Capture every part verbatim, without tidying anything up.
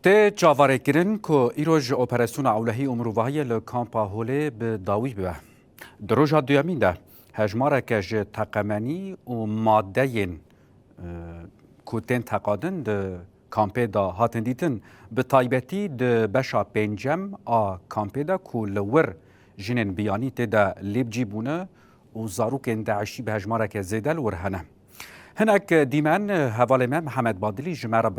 Tê çaverêkirin ku îro ji operasyona ewlehî û mirovahiyê li kampa Holê bi dawî bibe. Di roja duyemîn de hejmareke ji teqemenî û madeyên, e, ku tên teqadin di kampê de hatin dîtin, bi taybetî di beşa pêncem a kampê de ku li wir jinên biyanî tê de lêbcî bûne û zarokên DAIŞî bi hejmareke zêde li wir hene. Hinek dîmen hevalê me Mihemed Badilî ji me re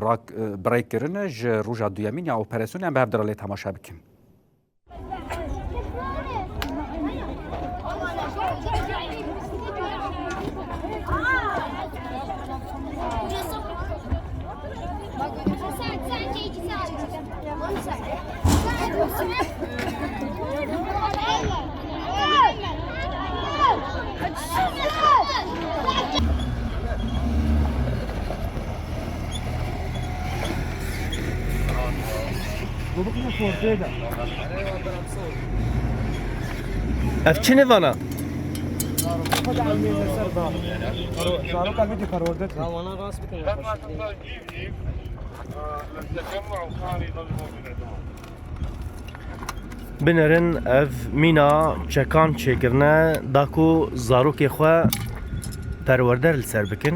bi rêk kirine, ji roja duyemîn ya operasyonê em bi hev de re lê temaşe bikin. Ev çi ne vana? Zaroka vîdî perwerde. Binerin ev mîna çekan çêkirine da ku zarokê xwe perwerder li ser bikin.